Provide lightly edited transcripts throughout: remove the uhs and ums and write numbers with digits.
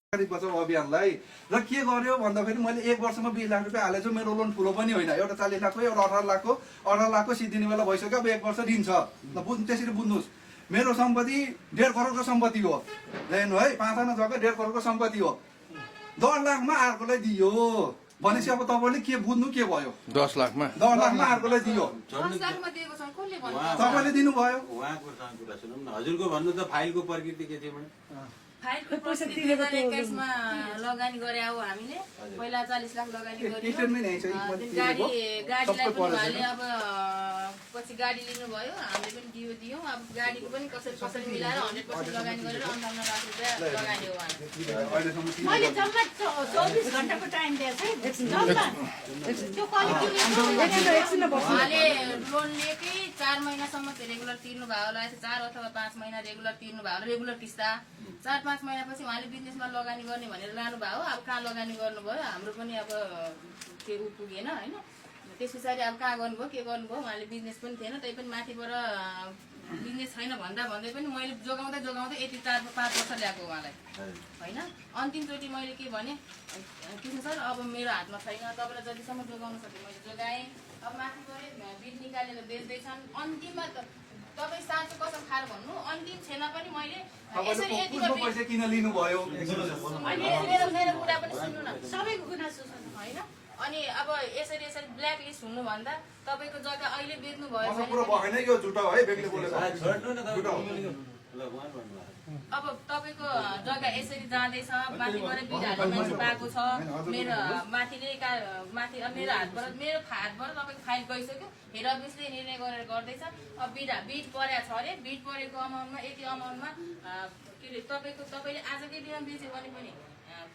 बचाउ अभियानलाई र के गर्यो भन्दाखेरि मैले 1 वर्षमा 20 लाख रुपियाँ हालेछु। मेरो लोन ठुलो पनि होइन, एउटा 40 लाखको एउटा 18 लाखको सिद्धिने बेला भइसक्यो। अब 1 वर्ष दिन्छ ल, त्यसरी बुझ्नुहोस्। मेरो सम्पत्ति 1.5 करोडको सम्पत्ति हो, हेर्नु है, 5 आना जग्गा 1.5 करोडको सम्पत्ति हो। 10 लाखमा अर्कोलाई दियो भनेपछि अब तपाईँले के बुझ्नु के भयो? 10 लाखमा अर्कोलाई दियो, तपाईँले दिनुभयो। उहाँको कुरा सुनौँ न, हजुरको भन्नु त फाइलको प्रकृति के थियो भने? फाइलको प्रकृति 2021 मा लगानी गरे हो हामीले। पहिला 40 लाख लगानी गर्यो। गाडीलाई पनि उहाँले अब पछि गाडी लिनुभयो, हामीले पनि दियौँ। अब गाडीको पनि कसरी मिलाएर 100% लगानी गरेर 58 लाख रुपियाँ लगानी हो उहाँले। मैले जम्मा 24 घण्टाको टाइम दिएछ है। त्यो उहाँले लोन लिएकै 4 महिनासम्म रेगुलर तिर्नु भयो होला, 4 अथवा 5 महिना रेगुलर तिर्नु भयो होला, रेगुलर किस्ता। 4-5 महिनापछि उहाँले बिजनेसमा लगानी गर्ने भनेर लानुभयो। अब कहाँ लगानी गर्नुभयो, हाम्रो पनि अब त्यो पुगेन होइन। त्यस पछाडि अब कहाँ गर्नुभयो के गर्नुभयो, उहाँले बिजनेस पनि थिएन। त्यही पनि माथिबाट बिजनेस छैन भन्दै पनि मैले जोगाउँदै यति 4-5 वर्ष ल्याएको उहाँलाई होइन। अन्तिमचोटि मैले के भने, कृष्ण सर अब मेरो हातमा छैन, तपाईँलाई जतिसम्म जोगाउन सक्यो मैले जोगाएँ। अब माथिबाट बिल निकालेर बेच्दैछन्। अन्तिममा तपाईँ साँचो कसम खाएर भन्नु, अन्तिम छैन पनि मैले यसरी पैसा किन लिनुभयो? मेरो कुरा पनि सुन्नु न, सबैको कुरा सुन्नु होइन। अनि अब यसरी ब्ल्याक लिस्ट हुनुभन्दा तपाईँको जग्गा अहिले बेच्नु भयो यो झुटो है, बेग्लै बोलेको। अब तपाईँको जग्गा यसरी जाँदैछ, माथिबाट बिल हाल्ने मान्छे पाएको छ। मेरो माथिले मेरो हातबाट तपाईँको फाइल गइसक्यो। हेड अफिसले निर्णय गरेर गर्दैछ। अब बिड परेको छ अरे, बिड परेको अमाउन्टमा यति अमाउन्टमा के अरे तपाईँले आजकै दिनमा बेच्यो भने पनि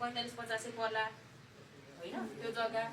45-50 पर्ला होइन त्यो जग्गा।